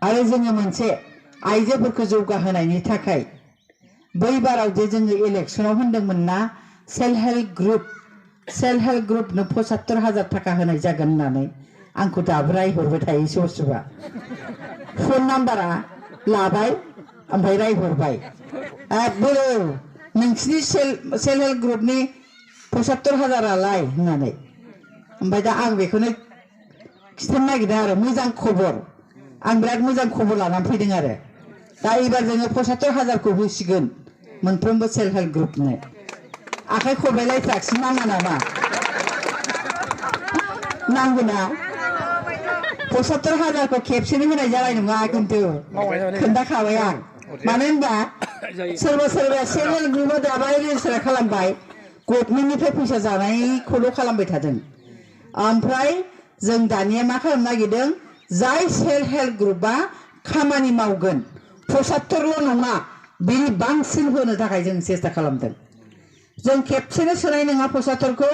आरो जोङो मोनसे आइजोफोरखौ जौगाहोनायनि थाखाय बै बाराव जे जोङो इलेक्सनाव होनदोंमोन ना सेल्फ हेल्प ग्रुपनो 75,000 थाखा होनाय जागोन होननानै आंखौ दाबो रायहरबाय थायो सोरबा फन नाम्बारा लाबाय ओमफ्राय रायहरबाय बोरो नोंसिनि सेल्फ हेल्प ग्रुपनि 75,000 होननानै ओमफ्राय दा आं बेखौनो खिथानो नागिरदों आरो मोजां खबर आं बिराद मोजां खबर लानानै फैदों आरो दा एबार जोङो 75,000 होसिगोन मोनफ्रोमबो सेल्फ हेल्प ग्रुपनो आखाइ खबलायलायथ्राखिसै नाङा नामा नांगौना 75,000 खेबसेनो होनाय जानाय नङा खिन्थु खोन्थाखाबाय आं मानो होनबा सोरबा सेल्फ हेल्प ग्रुपआव दाबाय रेजिस्टार खालामबाय गभर्नमेन्टनिफ्राय फैसा जानायखौल' खालामबाय थादों ओमफ्राय जों दानिया मा खालामनो नागिरदों जाय सेल्फ हेल्प ग्रुपआ खामानि मावगोन 75ल' नङा बिनि बांसिन होनो थाखाय जों सेस्था खालामदों जों खेबसेनो सोनाय नङा 75खौ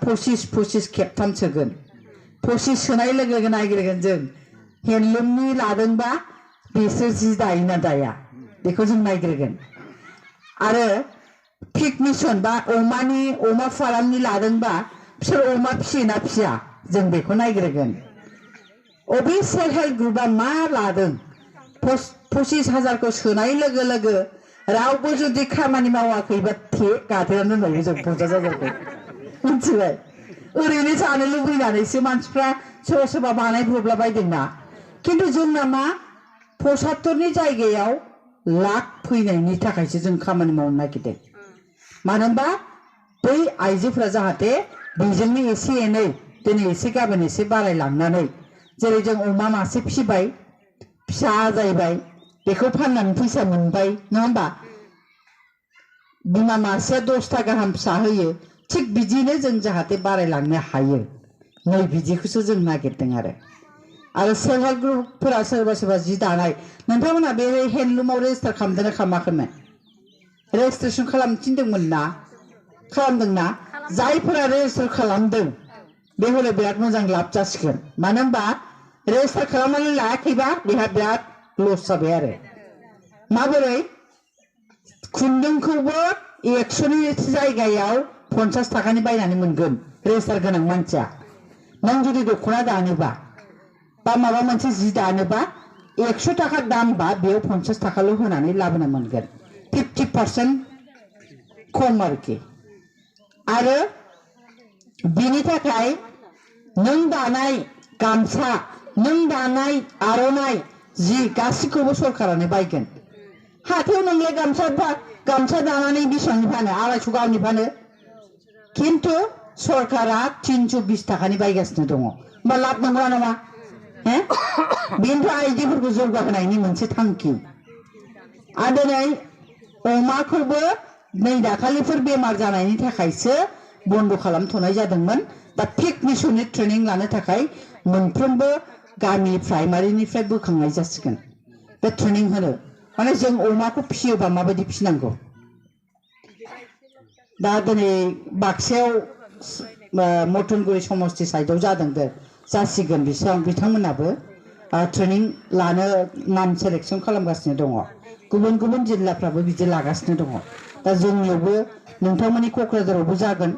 25 खेबथाम सोगोन 25 सोनाय लोगो लोगो नागिरगोन जों हेन्डलुमनि लादोंबा बिसोर जि दायोना दाया बेखौ जों नागिरगोन आरो पिक मिशन बा अमा फार्मनि लादोंबा बिसोर अमा फिसियोना फिसिया जों बेखौ नागिरगोन अबे सेल्फ हेल्प ग्रुपआ मा लादों 25,000 सोनाय लोगो लोगो रावबो जुदि खामानि मावाखैबा गाथेनानै दोनबाय जों 50,000 मिथिबाय ओरैनो जानो लुबैनानैसो मानसिफ्रा सोरबा बानायब्रबलाबायदोंना खिन्थु जोंना मा 75नि जायगायाव लाख फैनायनि थाखायसो जों खामानि मावनो नागिरदों मानो होनबा बै आइजोफोरा जाहाथे बेजोंनो एसे एनै दिनै एसे गाबोन एसे बारायलांनानै जेरै जों अमा मासे फिसिबाय फिसा आजायबाय बेखौ फाननानै फैसा मोनबाय नङा होमबा बिमा मासेया 10टा गाहाम फिसा होयो थिग बिदिनो जों जाहाथे बारायलांनो हायो नै बिदिखौसो जों नागिरदों आरो सेल्फ हेल्प ग्रुपफोरा सोरबा जि दानाय नोंथांमोना बे हेन्डलुमाव रेजिस्टार खालामदोंना खालामाखैमोन रेजिस्ट्रेसन खालामनो थिनदोंमोन ना खालामदोंना जायफोरा रेजिस्टार खालामदों बे हले बिराद मोजां लाब जासिगोन मानो होनबा रेजिस्टार खालामनानै लायाखैबा बेहा बिराद लस जाबाय आरो माबोरै खुन्दुंखौबो 100नि जायगायाव 50 थाखानि बायनानै मोनगोन रेजिस्टार गोनां मानसिया नों जुदि दख'ना दानोबा बा माबा मोनसे जि दानोबा 100 थाखा दामबा बेयाव 50 थाखाल' होनानै लाबोनो मोनगोन 50% खम आरोखि आरो बिनि थाखाय नों दानाय गामसा नों दानाय आर'नाइ जि गासिखौबो सरकारानो बायगोन हाथायाव नोंलाय गामसा दानानै बेसेबांनि फानो 250 गाहामनि फानो खिन्थु सरकारा 320 थाखानि बायगासिनो दङ होमबा लाब नंगौना नङा बेनोथ' आइजोफोरखौ जौगाहोनायनि मोनसे थांखि आरो दिनै अमाखौबो नै दाखालिफोर बेमार जानायनि थाखायसो बन्द खालामथ'नाय जादोंमोन दा पिक मिशननि ट्रेनिं लानो थाखाय मोनफ्रोमबो गामि प्राइमारिनिफ्राय बोखांनाय जासिगोन बे ट्रेनिं होनो माने जों अमाखौ फिसियोबा माबायदि फिसिनांगौ दा दिनै बाक्सायाव मटनगुरि समस्ति साइडआव जासिगोन बिथांमोनाबो ट्रेनिं लानो नाम सेलेक्सन खालामगासिनो दङ गुबुन गुबुन जिल्लाफ्राबो बिदि लागासिनो दङ दा जोंनियावबो नोंथांमोननि क'क्राझारावबो जागोन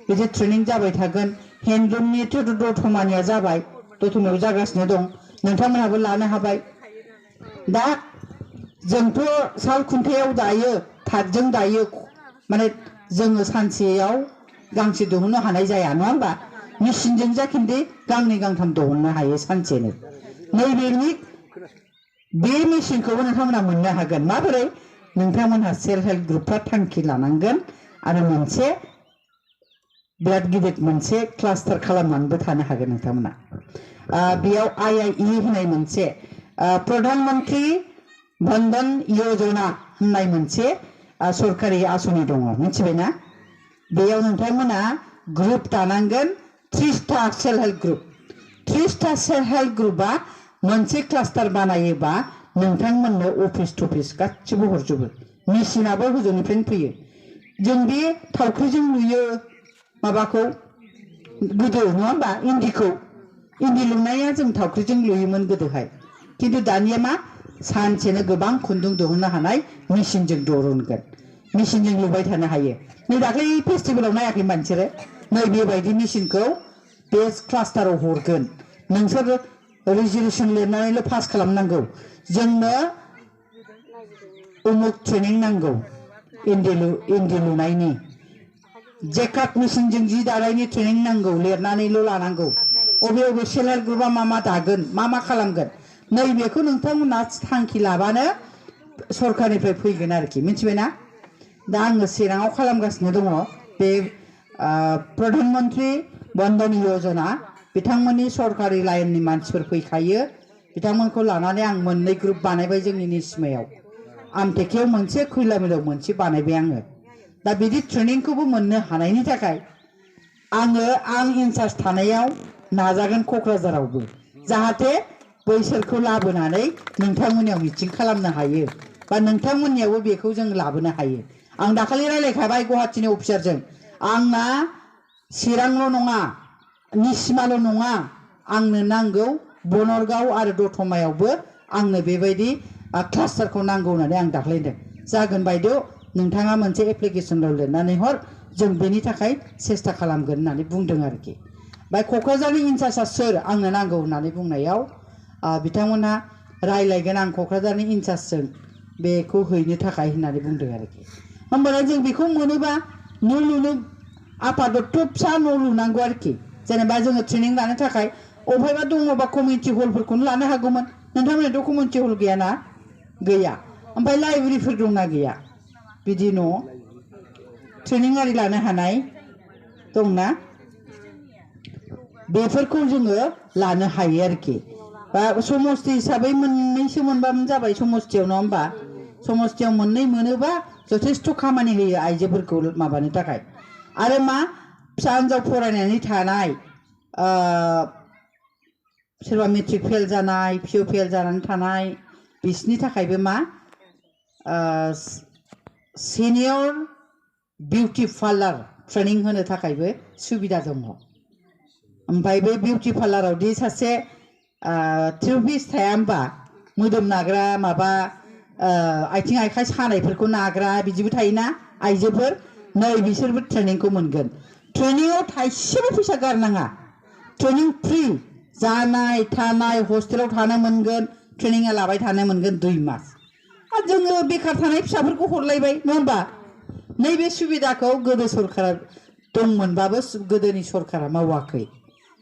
बिदि ट्रेनिं जाबाय थागोन हेन्डलुमनिथ' दतमानिया जाबाय दतमायाव जागासिनो दं नोंथांमोनाबो लानो हाबाय दा जोंथ' साल खुन्थायाव दायो थाथजों दायो माने जोङो सानसेयाव गांसे दिहुननो हानाय जाया नङा होमबा मेसिनजों जाखिन्थु गांनै गांथाम दिहुननो हायो सानसेनो नैबेनि बे मेसिनखौबो नोंथांमोना मोननो हागोन माबोरै नोंथांमोनहा सेल्फ हेल्प ग्रुपफ्रा थांखि लानांगोन आरो मोनसे बिराद गिदिर मोनसे क्लास्टार खालामनानैबो थानो हागोन नोंथांमोना बेयाव IIE होननाय मोनसे प्रधान मन्त्रि बन्धन योजना होननाय मोनसे सरकारि आसनि दङ मिथिबायना बेयाव नोंथांमोना ग्रुप दानांगोन 30टा सेल्फ हेल्प ग्रुप 30टा सेल्फ हेल्प ग्रुपआ मोनसे क्लास्टार बानायोबा नोंथांमोननो अफिस टफिस गासिबो हरजोबो मेसिनाबो हजोंनिफ्रायनो फैयो जों बे थावख्रिजों नुयो माबाखौ गोदो नङा होमबा इन्दिखौ इन्दि लुनाया जों थावख्रिजों लुयोमोन गोदोहाय किन्तु दानिया मा सानसेनो गोबां खुन्दुं दिहुननो हानाय मेसिनजों दिहुनगोन मेसिनजों लुबाय थानो हायो नै दाख्लै फेस्टिभेलाव नायाखै मानसिफोर नै बेबायदि मेसिनखौ बे क्लास्टाराव हरगोन नोंसोर रेजुलेसन लिरनानैल' पास खालामनांगौ जोंनो उमुक ट्रेनिं नांगौ इन्दि लुनायनि जेकाट मेसिनजों जि दानायनि ट्रेनिं नांगौ लिरनानैल' लानांगौ अबे अबे सेल्फ हेल्प ग्रुपआ मा दागोन मा खालामगोन नैबेखौ नोंथांमोना थांखि लाबानो सरकारनिफ्राय फैगोन आरोखि मिथिबायना दा आङो चिराङाव खालामगासिनो दङ बे प्रधानमन्त्री बन्दन योजना बिथांमोननि सरकारि लाइननि मानसिफोर फैखायो बिथांमोनखौ लानानै आं मोननै ग्रुप बानायबाय जोंनि निस्मायाव आमटेकायाव मोनसे खैलामैलाव मोनसे बानायबाय आङो दा बिदि ट्रेनिंखौबो मोननो हानायनि थाखाय आं इनचार्ज थानायाव नाजागोन क'क्राझारावबो जाहाथे बैसोरखौ लाबोनानै नोंथांमोननियाव मिटिं खालामनो हायो बा नोंथांमोननियावबो बेखौ जों लाबोनो हायो आं दाखालि रायलायखाबाय गुवाहाटीनि अफिसारजों आंना चिरांल' नङा निस्माल' नङा आंनो नांगौ बनरगाव आरो दतमायावबो आंनो बेबायदि क्लास्टारखौ नांगौ होननानै आं दाख्लै होनदों जागोन बायद' नोंथाङा मोनसे एप्लिकेसनाव लिरनानै हर जों बेनि थाखाय सेस्था खालामगोन होननानै बुंदों आरोखि बाय क'क्राझारनि इनचार्जआ सोर आंनो नांगौ होननानै बुंनायाव बिथांमोनहा रायलायगोन आं क'क्राझारनि इनचार्जजों बेखौ हैनो थाखाय होननानै बुंदों आरोखि होमबाना जों बेखौ मोनोबा न' लुनो आफादत्त' फिसा न' लुनांगौ आरोखि जेनेबा जोङो ट्रेनिं लानो थाखाय अबहायबा दङबा कमिउनिटि हलफोरखौनो लानो हागौमोन नोंथांमोनहाथ' कमिउनिटि हल गैयाना गैया ओमफ्राय लाइब्रेरिफोर दंना गैया बिदि न' ट्रेनिं आरि लानो हानाय दंना बेफोरखौ जोङो लानो हायो आरोखि बा समस्ति हिसाबै मोननैसो मोनबानो जाबाय समस्तियाव नङा होमबा समस्तियाव मोननै मोनोबा जथेस्थ' खामानि होयो आइजोफोरखौ माबानो थाखाय आरो मा फिसा हिन्जाव फरायनानै थानाय सोरबा मेट्रिक फेल जानाय पिअ फेल जानानै थानाय बिसोरनि थाखायबो मा सिनियर बिउटि पार्लार ट्रेनिं होनो थाखायबो सुबिदा दङ ओमफ्राय बे बिउटि पार्लारावदि सासे थेरापिस्ट थाया होमबा मोदोम नाग्रा माबा आथिं आखाइ सानायफोरखौ नाग्रा बिदिबो थायोना आइजोफोर नै बिसोरबो ट्रेनिंखौ मोनगोन ट्रेनिंआव थाइसेबो फैसा गारनाङा ट्रेनिं फ्रि जानाय थानाय हस्टेलाव थानो मोनगोन ट्रेनिंआ लाबाय थानो मोनगोन 2 मास आरो जोङो बेकार थानाय फिसाफोरखौ हरलायबाय नङा होमबा नैबे सुबिदाखौ गोदो सरकारा दंमोनबाबो गोदोनि सरकारा मावाखै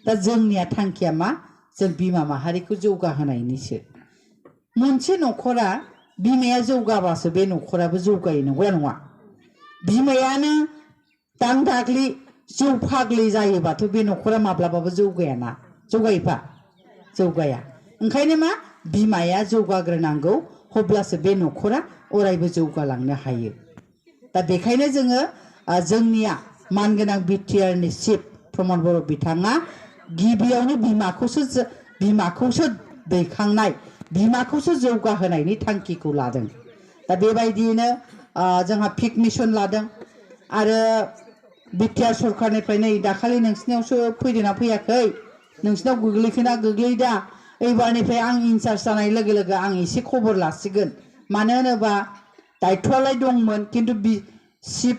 दा जोंनिया थांखिया मा जों बिमा माहारिखौ जौगाहोनायनिसो मोनसे न'खरा बिमाया जौगाबासो बे न'खराबो जौगायो नंगौना नङा बिमायानो दां दाग्लि जौ फाग्लि जायोबाथ' बे न'खरा माब्लाबाबो जौगायाना जौगायोफा जौगाया ओंखायनो मा बिमाया जौगाग्रोनांगौ अब्लासो बे न'खरा अरायबो जौगालांनो हायो दा बेखायनो जोङो जोंनिया मानगोनां बिटिआरनि चिफ प्रमद बर' बिथाङा गिबियावनो बिमाखौसो दैखांनाय बिमाखौसो जौगाहोनायनि थांखिखौ लादों दा बेबायदियैनो जोंहा पिक मिशन लादों आरो बिटिआर सरकारनिफ्राय नै दाखालि नोंसिनियावसो फैदोंना फैयाखै नोंसिनाव गोग्लैखोना गोग्लैदा एबारनिफ्राय आं इनचार्ज जानाय लोगो लोगो आं एसे खबर लासिगोन मानो होनोबा दायथ'आलाय दंमोन किन्तु चिफ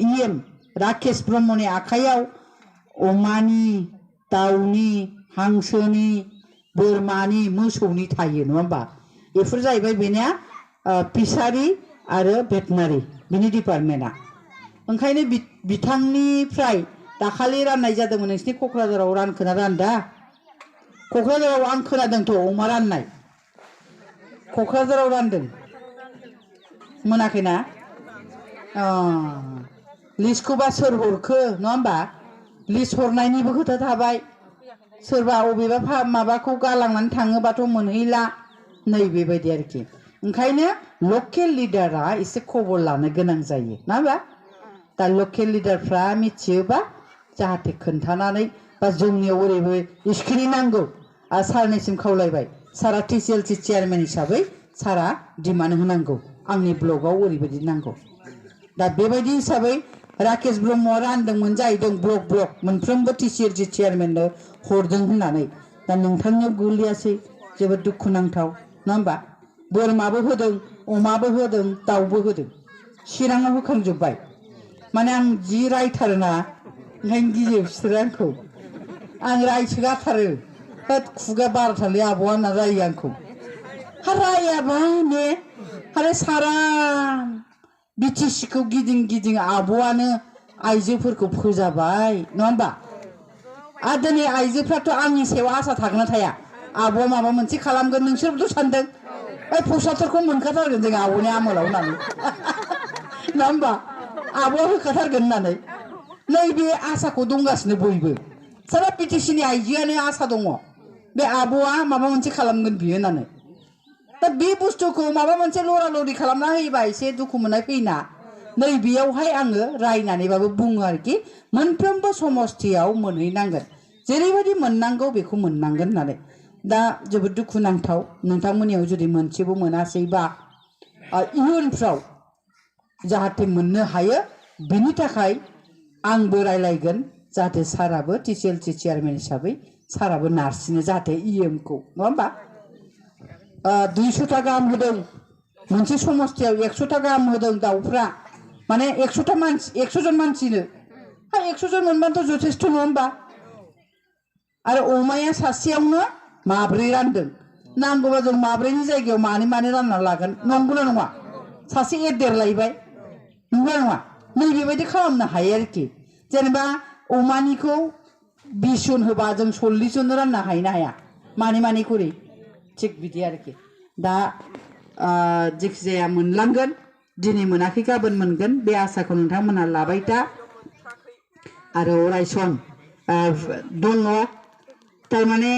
इएम राकेश ब्रह्मनि आखायाव अमानि दाउनि हांसोनि बोरमानि मोसौनि थायो नङा होमबा बेफोर जाहैबाय बेनिया फिसारि आरो भेटेनारि बिनि डिपार्टमेन्टआ ओंखायनो बिथांनिफ्राय दाखालि राननाय जादोंमोन नोंसिनि क'क्राझाराव रानखोना रानदा क'क्राझाराव आं खोनादोंथ' अमा राननाय क'क्राझाराव रानदों मोनाखैना लिस्टखौबा सोर हरखो नङा होमबा लिस्ट हरनायनिबो खोथा थाबाय सोरबा अबेबा माबाखौ गालांनानै थाङोबाथ' मोनहैला नै बेबायदि आरोखि ओंखायनो लकेल लिडारा एसे खबर लानो गोनां जायो ना होमबा दा लकेल लिडारफ्रा मिथियोबा जाहाथे खोन्थानानै बा जोंनियाव ओरैबो स्क्रिन नांगौ सारनिसिम खावलायबाय सारा टिसिएलसि चेयारमेन हिसाबै सारा डिमान्ड होनांगौ आंनि ब्लकआव ओरैबायदि नांगौ दा बेबायदि हिसाबै राकेश ब्रह्मआ रानदोंमोन जाहैदों ब्लक मोनफ्रोमबो टिसिएलसि चेयारमेननो हरदों होननानै दा नोंथांनियाव गोलैयासै जोबोद दुखुनांथाव नङा होमबा बोरमाबो होदों अमाबो होदों दाउबो होदों चिराङाव होखांजोब्बाय माने आं जि रायथारोना ओंखायनो गियो बिसोरो आंखौ आं रायसोगारथारो होद खुगा बारथारलै आब'आ होनना रायो आंखौ हा रायाबा ने आरो सारा बिटिसिखौ गिदिं गिदिं आब'आनो आइजोफोरखौ फोजाबाय नङा होमबा आरो दिनै आइजोफ्राथ' आंनि सायाव आसा थागोन ना थाया आब'आ माबा मोनसे खालामगोन नोंसोरबोथ' सानदों ओइ पस्टारखौ मोनखाथारगोन जों आब'नि आमोलाव होननानै नङा होमबा आब'आ होखाथारगोन होननानै नैबे आसाखौ दंगासिनो बयबो सारा बिटिसिनि आइजोआनो आसा दङ बे आब'आ माबा मोनसे खालामगोन बियो होननानै दा बे बुस्थुखौ माबा मोनसे लरा लरि खालामना होयोबा एसे दुखु मोननाय फैना नैबेयावहाय आङो रायनानैबाबो बुङो आरोखि मोनफ्रोमबो समस्थियाव मोनहैनांगोन जेरैबायदि मोननांगौ बेखौ मोननांगोन होननानै दा जोबोद दुखुनांथाव नोंथांमोननियाव जुदि मोनसेबो मोनासैबा इयुनफ्राव जाहाथे मोननो हायो बिनि थाखाय आंबो रायलायगोन जाहाथे साराबो टिसिएलसि चेयारमेन हिसाबै साराबो नारसिनो जाहाथे इएमखौ नङा होमबा 200टा गाहाम होदों मोनसे समस्थियाव 100टा गाहाम होदों दाउफ्रा माने 100टा मानसि 100 जन मानसिनो हा 100 जन मोनबाथ' जथेस्थ' नङा होमबा आरो अमाया सासेयावनो माब्रै रानदों नांगौबा जों माब्रैनि जायगायाव मानै रानना लागोन नंगौना नङा सासे एदेरलायबाय नंगौना नङा नैबेबायदि खालामनो हायो आरोखि जेनेबा अमानिखौ 20 जन होबा जों 40 जन राननो हायो ना हाया मानै करि थिग बिदि आरोखि दा जेखिजाया मोनलांगोन दिनै मोनाखै गाबोन मोनगोन बे आसाखौ नोंथांमोनहा लाबाय था आरो अरायसम दङ तारमाने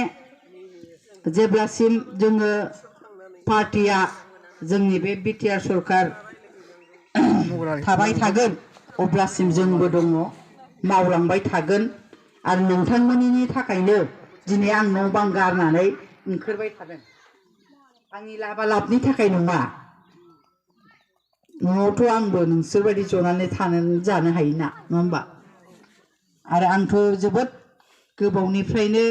जेब्लासिम जोङो पार्टिया जोंनि बे बिटिआर सरकार थाबाय थागोन अब्लासिम जोंबो दङ मावलांबाय थागोन आरो नोंथांमोननि थाखायनो दिनै आं न' बां गारनानै ओंखारबाय थादों आंनि लाबालाबनि थाखाय नङा न'आवथ' आंबो नोंसोरबायदि जनानै जानो हायोना नङा होमबा आरो आंथ' जोबोद गोबावनिफ्रायनो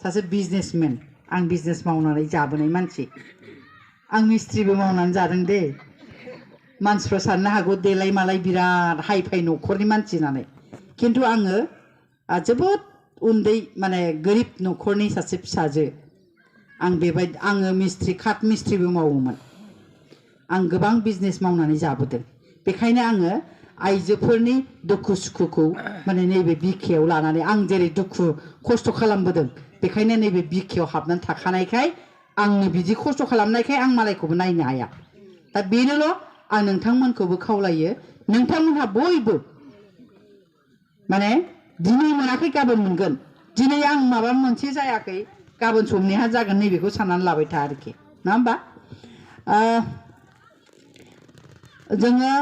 सासे बिजनेसमेन आं बिजनेस मावनानै जाबोनाय मानसि आं मिस्ट्रिबो मावनानै जादों दे मानसिफ्रा साननो हागौ देलाय मालाय बिराद हाइ फाइ न'खरनि मानसि होननानै खिन्थु आङो जोबोद उन्दै माने गोरिब न'खरनि सासे फिसाजो आं बेबायदि आङो काट मिस्ट्रिबो मावोमोन आं गोबां बिजनेस मावनानै जाबोदों बेखायनो आङो आइजोफोरनि दुखु सुखुखौ माने नैबे बिखायाव लानानै आं जेरै दुखु खस्थ' खालामबोदों बेखायनो नैबे बिखायाव हाबनानै थाखानायखाय आंनो बिदि खस्थ' खालामनायखाय आं मालायखौबो नायनो हाया दा बेनोल' आं नोंथांमोनखौबो खावलायो नोंथांमोनहा बयबो माने दिनै मोनाखै गाबोन मोनगोन दिनै आं माबा मोनसे जायाखै गाबोन समनिहा जागोन नैबेखौ साननानै लाबाय था आरोखि नङा होमबा जोङो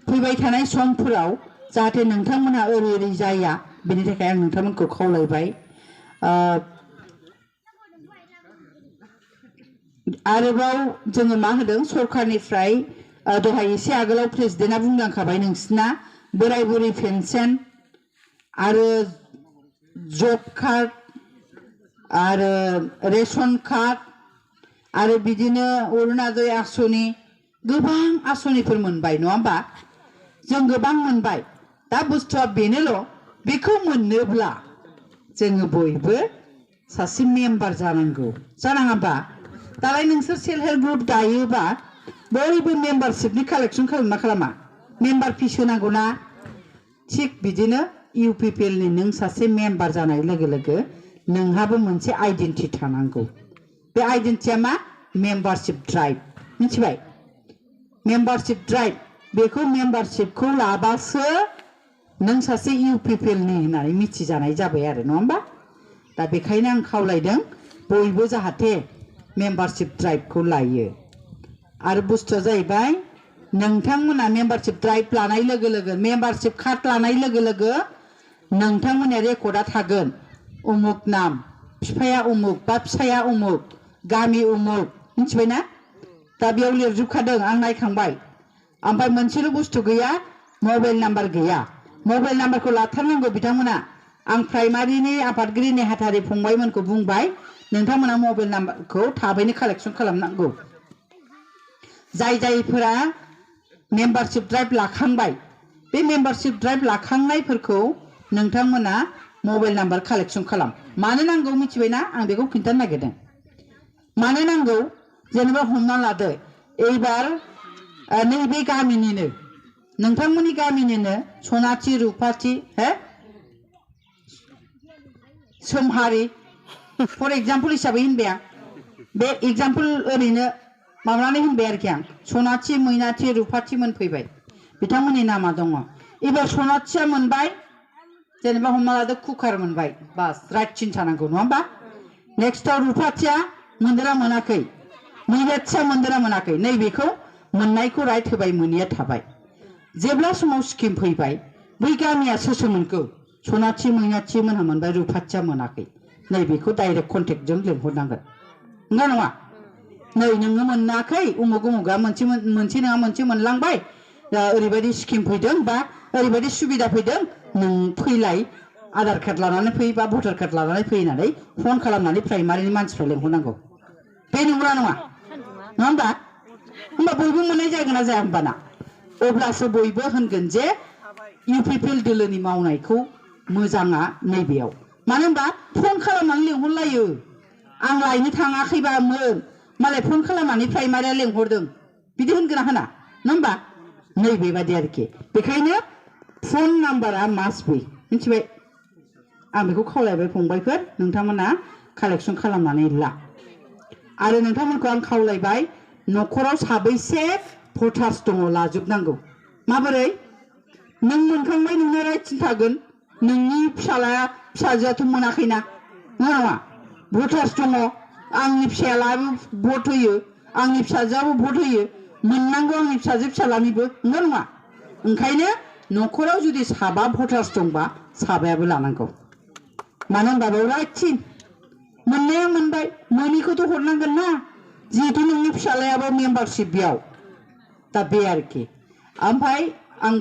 फैबाय थानाय समफोराव जाहाथे नोंथांमोनहा ओरै जाया बेनि थाखाय आं नोंथांमोनखौ खावलायबाय आरोबाव जोङो मा होदों सरकारनिफ्राय दहाय एसे आगोलाव प्रेसिडेन्टआ बुंलांखाबाय नोंसिना बोराय बुरै पेन्सन आरो जब कार्ड आरो रेशन कार्ड आरो बिदिनो अरुणोदय आसनि गोबां आसनिफोर मोनबाय नङा होमबा जों गोबां मोनबाय दा बुस्थुआ बेनोल' बेखौ मोननोब्ला जोङो बयबो सासे मेम्बार जानांगौ जानाङाबा दालाय नोंसोर सेल्फ हेल्प ग्रुप दायोबा बयबो मेम्बारशिपनि कालेक्सन खालामना खालामा मेम्बार फिस होनांगौ ना थिग बिदिनो UPPL नि नों सासे मेम्बार जानाय लोगो लोगो नोंहाबो मोनसे आइडेन्टिटि थानांगौ बे आइडेन्टिटिया मा मेम्बारशिप ड्राइभ मिथिबाय मेम्बारशिप ड्राइभ बेखौ मेम्बारशिपखौ लाबासो नों सासे UPPL नि होननानै मिथिजानाय जाबाय आरो नङा होमबा दा बेखायनो आं खावलायदों बयबो जाहाथे मेम्बारशिप ड्राइभखौ लायो आरो बुस्थुआ जाहैबाय नोंथांमोना मेम्बारशिप ड्राइभ लानाय लोगो लोगो मेम्बारशिप कार्ड लानाय लोगो लोगो नोंथांमोननिया रेकर्डआ थागोन उमुक नाम बिफाया उमुक बा फिसाया उमुक गामि उमुक मिथिबायना दा बेयाव लिरजोबखादों आं नायखांबाय ओमफ्राय मोनसेल' बुस्थु गैया मबाइल नाम्बार गैया मबाइल नाम्बारखौ लाथारनांगौ बिथांमोना आं प्राइमारिनि आफादगिरि नेहाथारि फंबायमोनखौ बुंबाय नोंथांमोना मबाइल नाम्बारखौ थाबैनो कालेक्सन खालामनांगौ जायफोरा मेम्बारशिप ड्राइभ लाखांबाय बे मेम्बारशिप ड्राइभ लाखांनायफोरखौ नोंथांमोना मबाइल नाम्बार कालेक्सन खालाम मानो नांगौ मिथिबायना आं बेखौ खिन्थानो नागिरदों मानो नांगौ जेनेबा हमना लादो एबार नैबे गामिनिनो नोंथांमोननि गामिनिनो सनाथि रुपाथि सोमहारि फर एग्जाम्पल हिसाबै होनबाय आं बे एग्जाम्पल ओरैनो माबानानै होनबाय आरोखि आं सनाथि मैनाथि रुपाथि मोनफैबाय बिथांमोननि नामा दङ एबार सनाथिया मोनबाय जेनेबा हमना लादो कुकार मोनबाय बास राइट चिन्ता नांगौ नङा होमबा नेक्स्टआव रुपाथिया मोनदोंना मोनाखै मैनाथिया मोनदोंना मोनाखै नैबेखौ मोननायखौ राइट होबाय मोनैया थाबाय जेब्ला समाव स्किम फैबाय बै गामिया सोर मोनखो सनाथि मैनाथि मोनहा मोनबाय रुपाथिया मोनाखै नैबेखौ डाइरेक्ट कन्टेक्टजों लिंहरनांगोन नङा नङा नै नोङो मोनाखै उमुक उमुगा मोनसे नङा मोनसे मोनलांबाय ओरैबायदि स्किम फैदों बा ओरैबायदि सुबिदा फैदों नों फैलाय आधार कार्ड लानानै फै बा भटार कार्ड लानानै फैनानै फन खालामनानै प्राइमारिनि मानसिफ्रा लिंहरनांगौ बे नंगौना नङा नङा होमबा बयबो मोननाय जागोन ना जाया होमबाना अब्लासो बयबो होनगोन जे UPPL दोलोनि मावनायखौ मोजाङा नैबेयाव मानो होनबा फन खालामनानै लिंहरलायो आं लायनो थाङाखैबामोन मालाय फन खालामनानै प्राइमारिया लिंहरदों बिदि होनगोन ना होना नङा होमबा नैबेबादि आरोखि बेखायनो फन नाम्बारा मास्ट बि मिथिबाय आं बेखौ खावलायबाय फंबायफोर नोंथांमोना कालेक्सन खालामनानै ला आरो नोंथांमोनखौ आं खावलायबाय न'खराव साबैसे भटार्स दङ लाजोबनांगौ माबोरै नों मोनखांबाय नोंनो राइट थागोन नोंनि फिसाजोआथ' मोनाखैना नङा नङा भटार्स दङ आंनि फिसालाबो भट होयो आंनि फिसाजोआबो भट होयो मोननांगौ आंनि फिसाजो फिसालानिबो नङा नङा ओंखायनो न'खराव जुदि साबा भटार्स दंबा साबायाबो लानांगौ मानो होनबा बेयाव राइट थिन मोननाया मोनबाय मोनैखौथ' हरनांगोन ना जिहेतु नोंनि फिसालायाबो मेम्बारशिप बेयाव दा बे आरोखि ओमफ्राय आं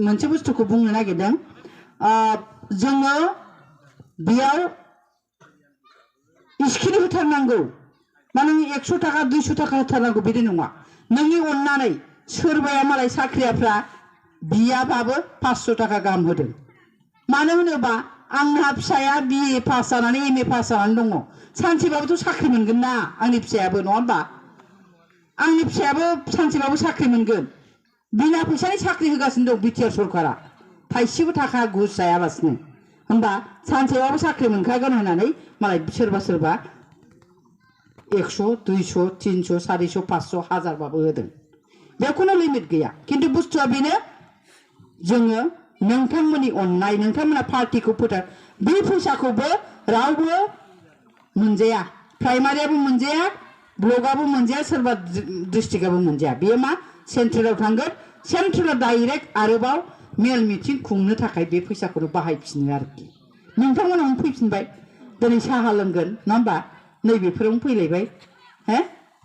मोनसे बुस्थुखौ बुंनो नागिरदों जोङो बेयाव स्किल होथारनांगौ मा नों 100 थाखा 200 थाखा होथारनांगौ बिदि नङा नोंनि अननानै सोरबाया मालाय साख्रियाफ्रा बियाबाबो 500 थाखा गाहाम होदों मानो होनोबा आंहा फिसाया BA पास जानानै MA पास जानानै दङ सानसेबाबोथ' साख्रि मोनगोन ना आंनि फिसायाबो नङा होमबा आंनि फिसायाबो सानसेबाबो साख्रि मोनगोन बिना फैसानि साख्रि होगासिनो दं बिटिआर सरकारा थाइसेबो थाखा घुस जायालासिनो होमबा सानसेबाबो साख्रि मोनखागोन होननानै मालाय सोरबा 100 200 300 400 500 हाजारबाबो होदों बेयाव खुनु लिमिट गैया खिन्थु बुस्थुआ बेनो जोङो नोंथांमोननि अननाय नोंथांमोना पार्टिखौ फोथार बे फैसाखौबो रावबो मोनजाया प्राइमारियाबो मोनजाया ब्लकआबो मोनजाया सोरबा डिस्ट्रिक्टआबो मोनजाया बेयो मा सेन्ट्रेलाव थांगोन सेन्ट्रेलाव डाइरेक्ट आरोबाव मेल मिटिं खुंनो थाखाय बे फैसाखौनो बाहायफिनो आरोखि नोंथांमोनावनो फैफिनबाय दिनै साहा लोंगोन नङा होमबा नैबेफोरावनो फैलायबाय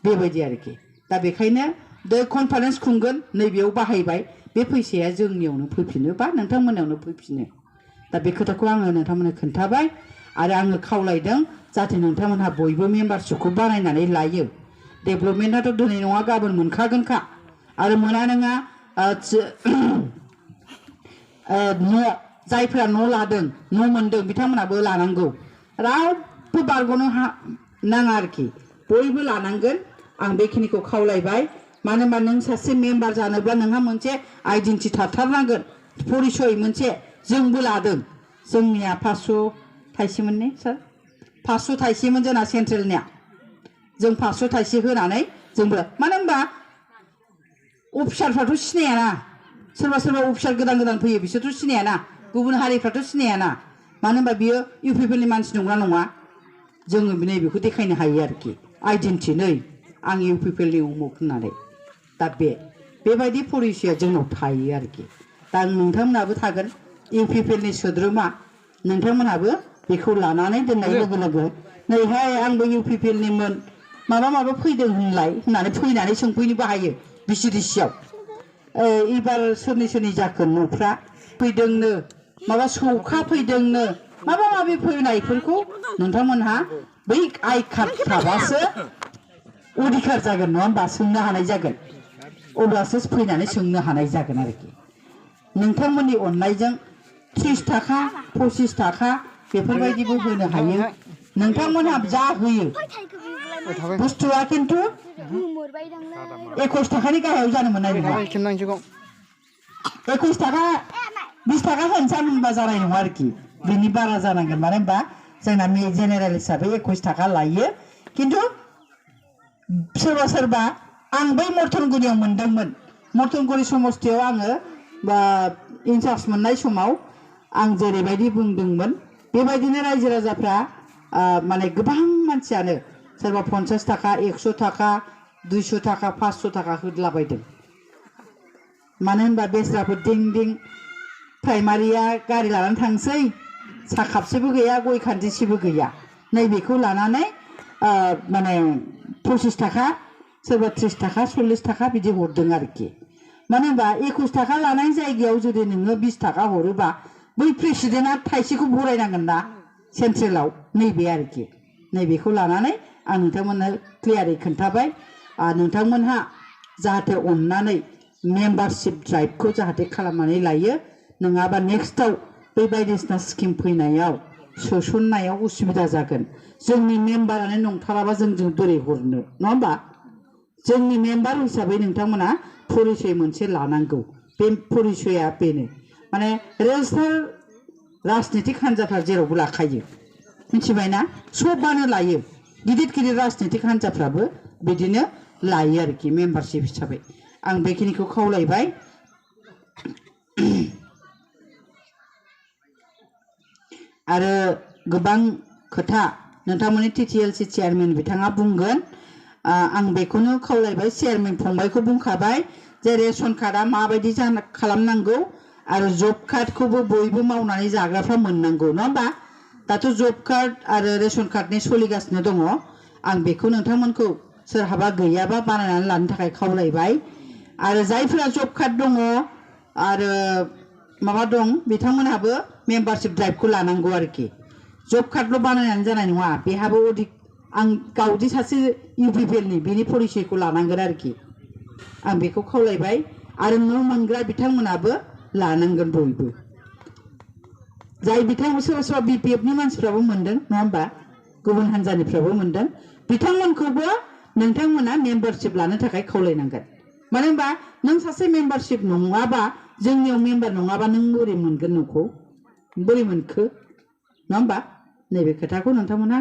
बेबायदि आरोखि दा बेखायनो द कनफारेन्स खुंगोन नैबेयाव बाहायबाय बे फैसाया जोंनियावनो फैफिनो बा नोंथांमोनावनो फैफिनो दा बे खोथाखौ आङो नोंथांमोननो खोन्थाबाय आरो आङो खावलायदों जाहाथे नोंथांमोनहा बयबो मेम्बारशिपखौ बानायनानै लायो डेभेलपमेन्टआथ' दिनै नङा गाबोन मोनखागोनखा आरो मोना नङा न' जायफोरा न' लादों न' मोनदों बिथांमोनाबो लानांगौ रावबो बारग'नो नाङा आरोखि बयबो लानांगोन आं बेखिनिखौ खावलायबाय मानो होनबा नों सासे मेम्बार जानोब्ला नोंहा मोनसे आइडेन्टिटि थाथारनांगोन परिचय मोनसे जोंबो लादों जोंनिया 500 थाइसेमोन ने सार 500 थाइसेमोन जोंना सेन्ट्रेलनिया जों 500 थाइसे होनानै जोंबो मानो होनबा अफिसारफ्राथ' सिनायाना सोरबा अफिसार गोदान फैयो बिसोरथ' सिनायाना गुबुन हारिफ्राथ' सिनायाना मानो होनबा बियो UPPLनि मानसि नंगौना नङा जोङो नैबेखौ देखायनो हायो आरोखि आइडेन्टिटि नै आं UPPLनि उमुक होननानै दा बेबायदि परिचयआ जोंनाव थायो आरोखि दा नोंथांमोनाबो थागोन UPPLनि सोद्रोमा नोंथांमोनाबो बेखौ लानानै दोननाय लोगो लोगो नैहाय आंबो UPPLनिमोन माबा फैदों होननानै फैनानै सोंफैनोबो हायो बिसिडिसियाव एबार सोरनि जाखो न'फ्रा फैदोंनो माबा सौखा फैदोंनो माबा माबि फैनायफोरखौ नोंथांमोनहा बै आइ कार्ड थाबासो अधिकार जागोन नङा होमबा सोंनो हानाय जागोन अब्लासो फैनानै सोंनो हानाय जागोन आरोखि नोंथांमोननि अननायजों 30 थाखा 25 थाखा बेफोरबायदिबो होनो हायो नोंथांमोनहा जा होयो बुस्थुआ खिन्थु 21 थाखानि गाहायाव जानो मोननाय नङा 21 थाखा 20 थाखा होनबा जानाय नङा आरोखि बिनि बारा जानांगोन मानो होनबा जोंना जेनेरेल हिसाबै 21 थाखा लायो खिन्थु सोरबा सोरबा आं बै मर्टनगुरियाव मोनदोंमोन मर्टनगुरि समस्थियाव आङो इनचार्ज मोननाय समाव आं जेरैबायदि बुंदोंमोन बेबायदिनो रायजो राजाफ्रा माने गोबां मानसियानो सोरबा 50 थाखा 100 थाखा 200 थाखा 500 थाखा होदलाबायदों मानो होनबा बेस्राफोर दिं दिं प्राइमारिया गारि लानानै थांसै साखाबसेबो गैया गय खान्दिसेबो गैया नैबेखौ लानानै माने 25 थाखा सोरबा 30 थाखा 40 थाखा बिदि हरदों आरोखि मानो होनबा 21 थाखा लानाय जायगायाव जुदि नोङो 20 थाखा हरोबा बै प्रेसिडेन्टआ थाइसेखौ बरायनांगोन ना सेन्ट्रेलाव नैबे आरोखि नैबेखौ लानानै आं नोंथांमोननो क्लियारै खोन्थाबाय नोंथांमोनहा जाहाथे अननानै मेम्बारशिप ड्राइभखौ जाहाथे खालामनानै लायो नङाबा नेक्स्टआव बै बायदिसिना स्किम फैनायाव सोसननायाव उसुबिदा जागोन जोंनि मेम्बारानो नंथाराबा जों बोरै हरनो नङा होमबा जोंनि मेम्बार हिसाबै नोंथांमोना परिचय मोनसे लानांगौ बे परिचयआ बेनो माने रेजिस्टार राजनितिक हान्जाफ्रा जेरावबो लाखायो मिथिबायना सबानो लायो गिदिर गिदिर राजनितिक हान्जाफ्राबो बिदिनो लायो आरोखि मेम्बारशिप हिसाबै आं बेखिनिखौ खावलायबाय आरो गोबां खोथा नोंथांमोननि टिटिएलसि चेयारमेन बिथाङा बुंगोन आं बेखौनो खावलायबाय चेयारमेन फंबायखौ बुंखाबाय जे रेशन कार्डआ माबायदि खालामनांगौ आरो जब कार्डखौबो बयबो मावनानै जाग्राफ्रा मोननांगौ नङा होमबा दाथ' जब कार्ड आरो रेशन कार्डनि सोलिगासिनो दङ आं बेखौ नोंथांमोनखौ सोरहाबा गैयाबा बानायनानै लानो थाखाय खावलायबाय आरो जायफोरा जब कार्ड दङ आरो माबा दं बिथांमोनहाबो मेम्बारशिप ड्राइभखौ लानांगौ आरोखि जब कार्डल' बानायनानै जानाय नङा बेहाबो आं गावदि सासे UPPL नि बेनि परिचयखौ लानांगोन आरोखि आं बेखौ खावलायबाय आरो न' मोनग्रा बिथांमोनाबो लानांगोन बयबो जाय बिथांमोन सोरबा सोरबा BPF नि मानसिफ्राबो मोनदों नङा होमबा गुबुन हान्जानिफ्राबो मोनदों बिथांमोनखौबो नोंथांमोना मेम्बारशिप लानो थाखाय खावलायनांगोन मानो होनबा नों सासे मेम्बारशिप नङाबा जोंनियाव मेम्बार नङाबा नों बोरै मोनगोन नोंखौ बोरै मोनखो नङा होमबा नैबे खोथाखौ नोंथांमोना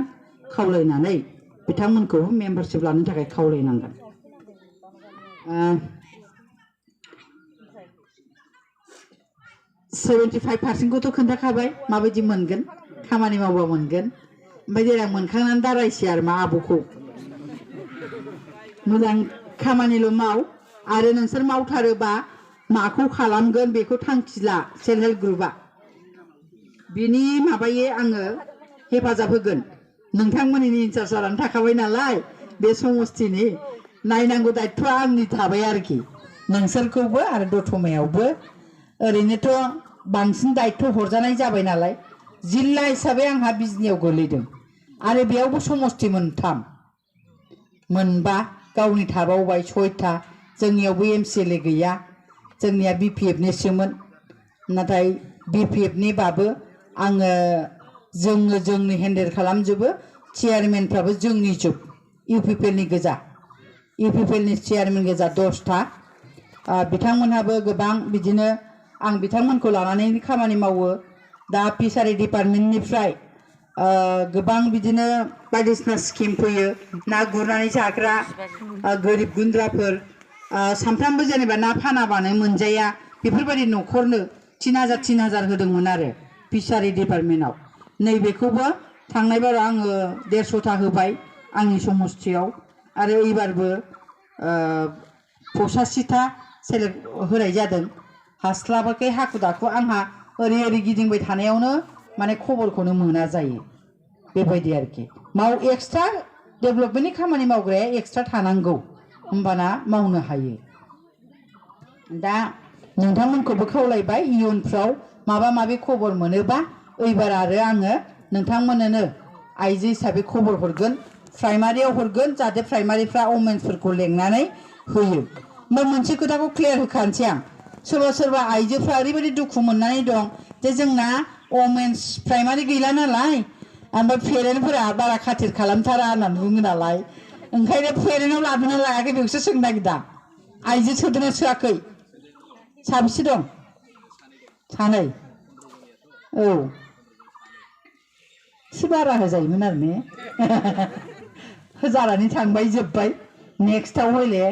खावलायनानै बिथांमोनखौ मेम्बारशिप लानो थाखाय खावलायनांगोन 75% खौथ' खोन्थाखाबाय माबायदि मोनगोन खामानि मावबा मोनगोन ओमफ्राय देनां मोनखांनानै दारायसै आरो मा आब'खौ मोजां खामानिल' माव आरो नोंसोर मावथारोबा माखौ खालामगोन बेखौ थांखि ला सेल्फ हेल्प ग्रुपआ बिनि माबायै आङो हेफाजाब होगोन नोंथांमोननि इनचार्ज जानानै थाखाबाय नालाय बे समस्थिनि नायनांगौ दायथ'आ आंनि थाबाय आरोखि नोंसोरखौबो आरो दतमायावबो ओरैनोथ' बांसिन दायथ' हरजानाय जाबाय नालाय जिल्ला हिसाबै आंहा बिजनियाव गोलैदों आरो बेयावबो समस्ति मोनबा गावनि थाबावबाय 6था जोंनियावबो MCLA गैया जोंनिया BPF निसोमोन नाथाय BPF निबाबो आङो जोंनि हेन्डेल खालामजोबो चेयारमेनफ्राबो जोंनि जोब UPPL नि गोजा UPPL नि चेयारमेन गोजा 10था बिथांमोनहाबो गोबां बिदिनो आं बिथांमोनखौ लानानै खामानि मावो दा फिसारि डिपार्टमेन्टनिफ्राय गोबां बिदिनो बायदिसिना स्किम फैयो ना गुरनानै जाग्रा गोरिब गुन्द्राफोर सामफ्रामबो जेनेबा ना फानाबानो मोनजाया बेफोरबायदि न'खरनो 3000 होदोंमोन आरो फिसारि डिपार्टमेन्टआव नैबेखौबो थांनाय बाराव आङो 150था होबाय आंनि समस्थियाव आरो एबारबो 85था सेलेक्ट होनाय जादों हास्लाबाखै हाखु दाखु आंहा ओरै गिदिंबाय थानायावनो माने खबरखौनो मोना जायो बेबायदि आरोखि एक्सट्रा डेभेलपमेन्टनि खामानि मावग्राया एक्सट्रा थानांगौ होमबाना मावनो हायो दा नोंथांमोनखौबो खावलायबाय इयुनफ्राव माबा माबि खबर मोनोबा एबार आरो आङो नोंथांमोननो आइजो हिसाबै खबर हरगोन प्राइमारियाव हरगोन जाहाथे प्राइमारिफ्रा वमेन्सफोरखौ लेंनानै होयो ओमफ्राय मोनसे खोथाखौ क्लियार होखानोसै आं सोरबा सोरबा आइजोफ्रा ओरैबायदि दुखु मोननानै दं जे जोंना वमेन्स प्राइमारि गैला नालाय ओमफ्राय पेरेन्टफोरा बारा खाथिर खालामथारा होननानै बुङो नालाय ओंखायनो पेरेन्टआव लादोंना लायाखै बेखौसो सोंनो नागिरदां आइजो सोदोंना सोआखै साबेसे दं सानै औ एसे बारा होजायोमोन आरो ने होजानानै थांबाय जोब्बाय नेक्स्टआव हयले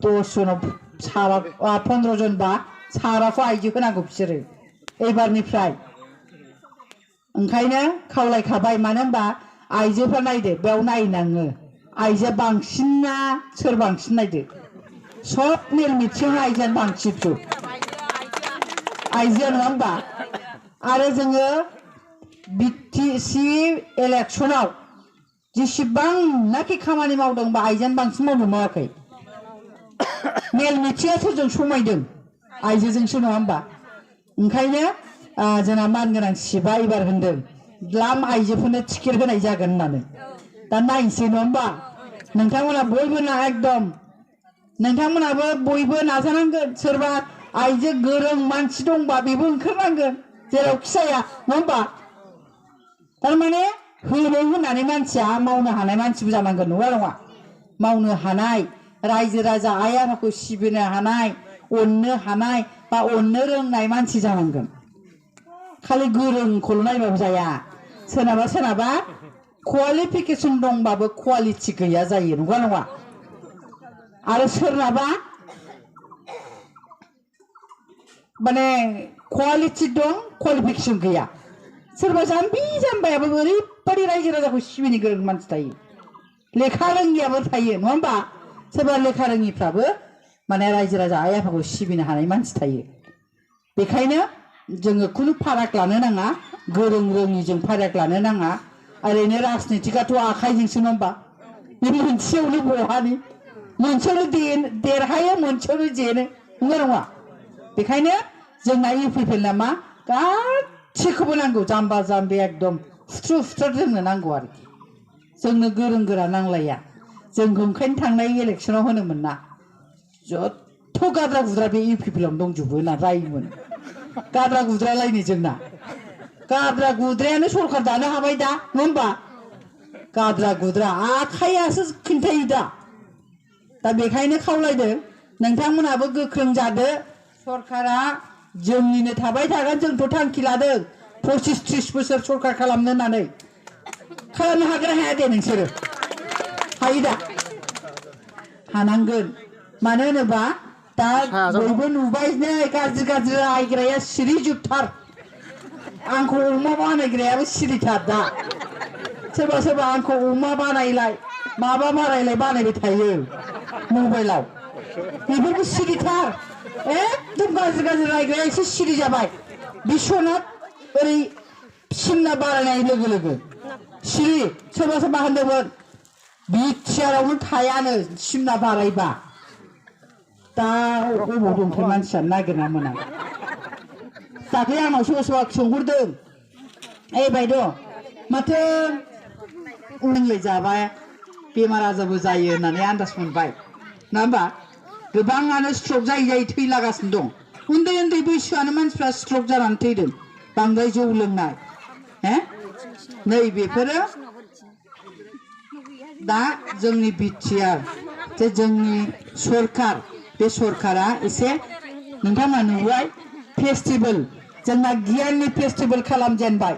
10 जनाव साबा 15 जनबा साबाखौ आइजो होनांगौ बिसोरो एबारनिफ्राय ओंखायनो खावलायखाबाय मानो होनबा आइजोफ्रा नायदो बेयाव नायनाङो आइजोआ बांसिनना सोर बांसिन नायदो सब मेल मिथिङाव आइजोआनो बांसिनसो आइजोआ नङा होमबा आरो जोङो बिटिसि इलेक्सनाव जेसेबांनाखि खामानि मावदोंबा आइजोआनो बांसिन मावनो मावाखै मेल मिथिङा सोरजों समायदों आइजोजोंसो नङा होमबा ओंखायनो जोंना मानगोनां सिबा एबार होनदों द्लाम आइजोफोरनो टिकेट होनाय जागोन होननानै दा नायनोसै नङा होमबा नोंथांमोना बयबो एकदम नोंथांमोनाबो बयबो नाजानांगोन सोरबा आइजो गोरों मानसि दंबा बेबो ओंखारनांगोन जेरावखि जाया नङा होमबा थारमाने होनो होननानै मानसिया मावनो हानाय मानसिबो जानांगोन नङा नङा मावनो हानाय रायजो राजा आइ आफाखौ सिबिनो हानाय अननो हानाय बा अननो रोंनाय मानसि जानांगोन खालि गोरोंखौल' नायबाबो जाया सोरनाबा सोरनाबा क्वालिफिकेसन दंबाबो क्वालिटि गैया जायो नंगौ नङा आरो सोरनाबा माने क्वालिटि दं क्वालिफिकेसन गैया सोरबा जाम्बि जाम्बायाबो ओरैबायदि रायजो राजाखौ सिबिनो गोरों मानसि थायो लेखा रोङियाबो थायो नङा होमबा सोरबा लेखा रोङिफ्राबो माने रायजो राजा आइ आफाखौ सिबिनो हानाय मानसि थायो बेखायनो जोङो खुनु फाराग लानो नाङा गोरों रोङिजों फाराग लानो नाङा ओरैनो राजनितिकाथ' आखाइजोंसो नङा होमबा बे मोनसेयावनो बहानि मोनसेयावनो देरहायो मोनसेयावनो जेनो नंगौ नङा बेखायनो जोंना UPPL ना मा गासिखौबो नांगौ जाम्बा जाम्बि एकदम फुथ्रु फुथ्रु जोंनो नांगौ आरोखि जोंनो गोरों गोरा नांलाया जोंखौ ओंखायनो थांनाय इलेक्सनाव होनोमोन ना जथ' गाद्रा गुद्रा बे UPPL आवनो दंजोबो होनना रायोमोन गाद्रा गुद्रालायनो जोंना गाद्रा गुद्रायानो सरखार दानो हाबाय दा नङा होमबा गाद्रा गुद्रा आखायासो खिन्थायो दा बेखायनो खावलायदों नोंथांमोनाबो गोख्रों जादो सरकारा जोंनिनो थाबाय थागोन जोंथ' थांखि लादों 25-30 बोसोर सरकार खालामनो होननानै खालामनो हागोन हाया दे नोंसोरो हायो दा हानांगोन मानो होनोबा दा बयबो नुबाय नै गाज्रि गाज्रि रायग्राया सिरिजोबथार आंखौ अमा बानायग्रायाबो सिरिथार दा सोरबा सोरबा आंखौ अमा बानायलाय माबा मारायलाय बानायबाय थायो मबाइलाव बेफोरबो सिरिथार एकदम गाज्रि गाज्रि रायग्राया एसे सिरि जाबाय बिश्वनाथ ओरै सिमना बारायनाय लोगो लोगो सिरि सोरबा सोरबा होनदोंमोन बिटिआरावनो थायानो सिमना बारायबा दा अबाव दंथाय मानसिया नागिरना मोना दाख्लै आंनाव सोरबा सोरबा सोंहरदों बायद' माथो लोंलाय जाबा बेमार आजारबो जायो होननानै आन्दाज मोनबाय नङा होमबा गोबाङानो स्ट्रक जायै जायै थैलागासिनो दं उन्दै उन्दै बैसोआनो मानसिफ्रा स्ट्रक जानानै थैदों बांद्राय जौ लोंनाय नै बेफोरो दा जोंनि बिटिआर जे जोंनि सरकार बे सरकारा एसे नोंथांमोना नुबाय फेस्टिभेल जोंना गियाननि फेस्टिभेल खालामजेनबाय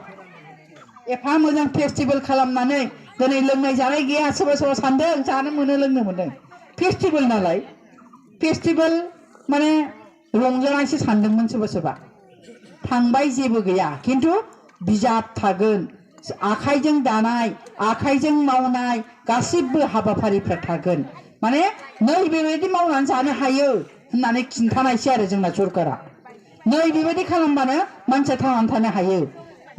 एफा मोजां फेस्टिभेल खालामनानै दिनै लोंनाय जानाय गैया सोरबा सोरबा सानदों जानो मोनो लोंनो मोनो फेस्टिभेल नालाय फेस्टिभेल माने रंजानायसो सानदोंमोन सोरबा सोरबा थांबाय जेबो गैया खिन्थु बिजाब थागोन आखाइजों दानाय आखाइजों मावनाय गासिबो हाबाफारिफ्रा थागोन माने नै बेबायदि मावनानै जानो हायो होननानै खिन्थानायसै आरो जोंना सरकारा नै बेबायदि खालामबानो मानसिया थांनानै थानो हायो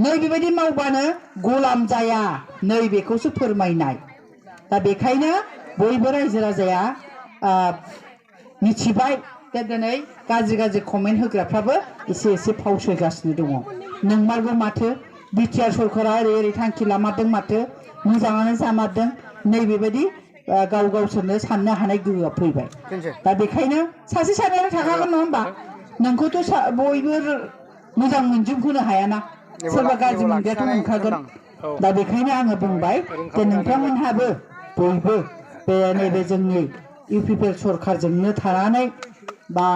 नै बेबायदि मावबानो गलाम जाया नै बेखौसो फोरमायनाय दा बेखायनो बयबो रायजो राजाया मिथिबाय दा दिनै गाज्रि गाज्रि कमेन्ट होग्राफ्राबो एसे एसे फावसयगासिनो दङ नोंमारगौ माथो बिटिआर सरकारा ओरै थांखि लामारदों माथो मोजाङानो जामारदों नैबेबायदि गाव गावसोरनो साननो हानाय गोहोआ फैबाय दा बेखायनो सासे सानैया थाखागोन नङा होमबा नोंखौथ' बयबो मोजां मोनजोबहोनो हायाना सोरबा गाज्रि मोनग्रायाथ' मोनखागोन दा बेखायनो आङो बुंबाय जे नोंथांमोनहाबो बयबो बे नैबे जोंनि UPPL सरकारजोंनो थानानै बा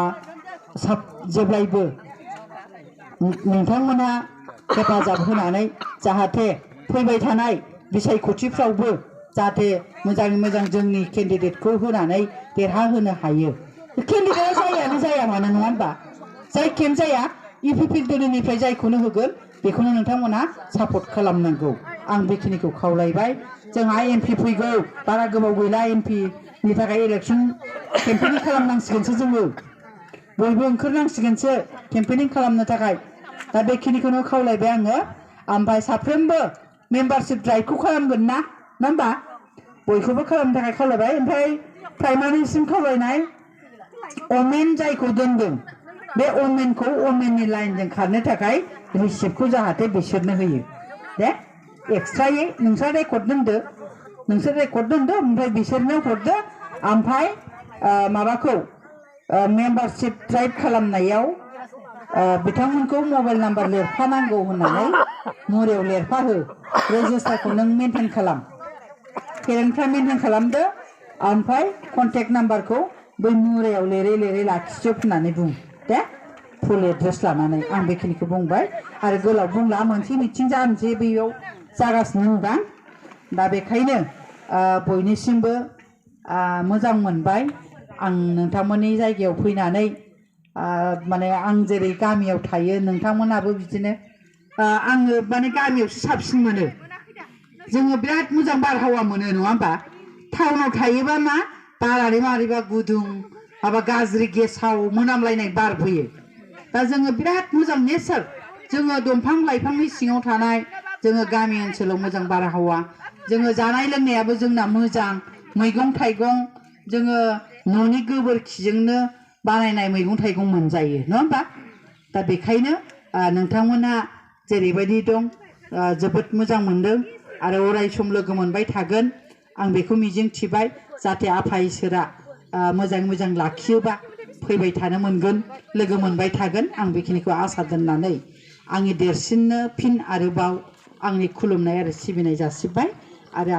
जेब्लायबो नोंथांमोनहा हेफाजाब होनानै जाहाथे फैबाय थानाय बिसायख'थिफ्रावबो जाहाथे मोजाङै मोजां जोंनि केन्डिडेटखौ होनानै देरहाहोनो हायो केन्डिडेटआ जायानो जाया मानो नङा होमबा जाय केम जाया UPPL दोलोनिफ्राय जायखौनो होगोन बेखौनो नोंथांमोना सापर्ट खालामनांगौ आं बेखिनिखौ खावलायबाय जोंहा MP फैगौ बारा गोबाव गैला MP नि थाखाय इलेक्सन केम्पेनिं खालामनांसिगोनसो जोङो बयबो ओंखारनांसिगोनसो केम्पेनिं खालामनो थाखाय दा बेखिनिखौनो खावलायबाय आङो ओमफ्राय साफ्रोमबो मेम्बारशिप ड्राइभखौ खालामगोन ना नङा होमबा बयखौबो खालामनो थाखाय खावलायबाय ओमफ्राय प्राइमारिसिम खावलायनाय अमेन जायखौ दोनदों बे अमेनखौ अमेननि लाइनजों खारनो थाखाय रिसिप्टखौ जाहाथे बिसोरनो होयो दे एक्सट्रायै नोंस्रा रेकर्ड दोनदो ओमफ्राय बिसोरनो हरदो ओमफ्राय माबाखौ मेम्बारशिप ड्राइभ खालामनायाव बिथांमोनखौ मबाइल नाम्बार लिरफानांगौ होननानै मुरायाव लिरफाहो रेजिस्टारखौ नों मेनटेन खालाम पेरेन्टफ्रा मेनटेन खालामदो ओमफ्राय कन्टेक्ट नाम्बारखौ बै मुरायाव लिरै लाखिजोब होननानै बुं दे फुल एड्रेस लानानै आं बेखिनिखौ बुंबाय आरो गोलाव बुंला मोनसे मिटिं जानोसै बेयाव जागासिनो होनदां दा बेखायनो बयनिसिमबो मोजां मोनबाय आं नोंथांमोननि जायगायाव फैनानै माने आं जेरै गामियाव थायो नोंथांमोनाबो बिदिनो आङो माने गामियावसो साबसिन मोनो जोङो बिराद मोजां बारहावा मोनो नङा होमबा टाउनाव थायोबा मा बारानो मारैबा गुदुं माबा गाज्रि गेसाव मोनामलायनाय बार फैयो दा जोङो बिराद मोजां नेचार जोङो दंफां लाइफांनि सिङाव थानाय जोङो गामि ओनसोलाव मोजां बारहावा जोङो जानाय लोंनायाबो जोंना मोजां मैगं थाइगं जोङो न'नि गोबोरखिजोंनो बानायनाय मैगं थाइगं मोनजायो नङा होमबा दा बेखायनो नोंथांमोना जेरैबायदि दं जोबोद मोजां मोनदों आरो अराय सम लोगो मोनबाय थागोन आं बेखौ मिजिं थिबाय जाहाथे आफा इसोरा मोजाङै मोजां लाखियोबा फैबाय थानो मोनगोन लोगो मोनबाय थागोन आं बेखिनिखौ आसा दोननानै आंनि देरसिननो फिन आरोबाव आंनि खुलुमनाय आरो सिबिनाय जासिबाय आरो